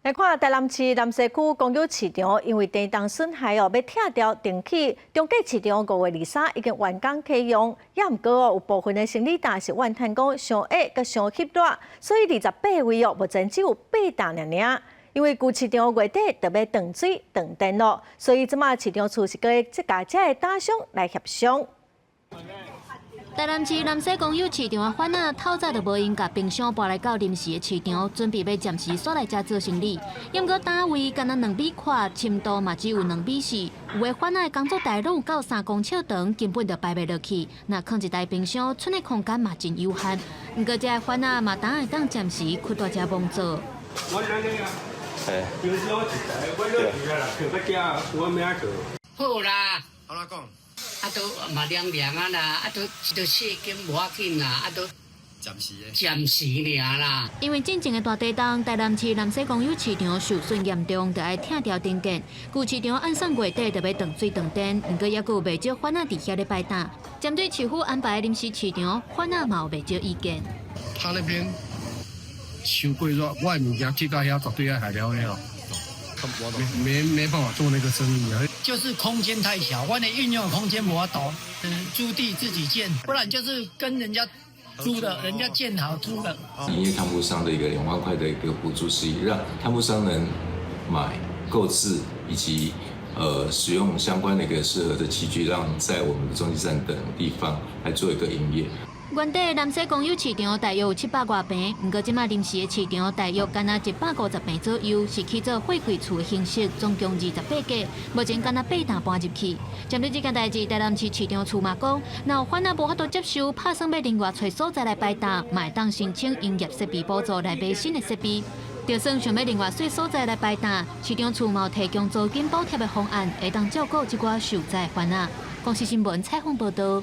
來看台南市南勢區公有市場，因為地動損害哦，欲拆掉重起。中繼市場5月23已經完工啟用，也毋過哦，有部分的生理擔是怨嘆講傷矮佮傷翕熱，所以28位哦，目前只有八擔爾爾。因為舊市場月底就欲斷水斷電咯，所以這馬市長處是閣這共遮的擔商來協商。台南市南勢公有市場的販仔透早就無閒共冰箱搬來到臨時的市場，準備欲暫時煞來遮做生理。毋過擔位干焦2米闊，深度嘛只有2米4，有的販仔的工作台攏有夠3公尺長，根本就擺袂落去。若囥一台冰箱，賰的空間嘛真有限。毋過這个販仔嘛當會當暫時屈佇遮墓做。我來啊，冰箱一台，我落去啊啦，囥到遮，我欲按怎做？好啦，好啦講。啊，都嘛涼涼啊啦，啊都都細間無要緊啦，啊都暫時的，暫時爾啦。因為進前的大地動，台南市南勢公有市場受損嚴重，就愛拆掉重建。舊市場按算月底就欲斷水斷電，毋過猶閣有袂少販仔佇遐咧擺擔。針對市府安排臨時市場，販仔嘛有袂少意見。他那邊傷過熱，我的物件寄到遐絕對愛害了的哦。沒辦法做那個生意啊。就是空間太小，我的運用空間無法度，租地自己建，不然就是跟人家租的，人家建好租的。營業攤鋪商的一個2萬塊的一個補助，是讓攤鋪商能買、購置以及使用相關的一個適合的器具，讓在我們的中繼站等地方來做一個營業。原底南勢公有市場大約有700外坪，毋過這馬臨時的市場大約干焦150坪左右，是起做貨櫃厝的形式，總共28格，目前干焦八擔搬入去。針對這件代誌，台南市市長處嘛講，若有販仔無法度接受，拍算欲另外揣所在來擺擔，嘛會當申請營業設備補助來買新的設備。就算想欲另外踅所在來擺擔，市長處嘛有提供租金補貼的方案，會當照顧這寡受災販仔。公視新聞採訪報導。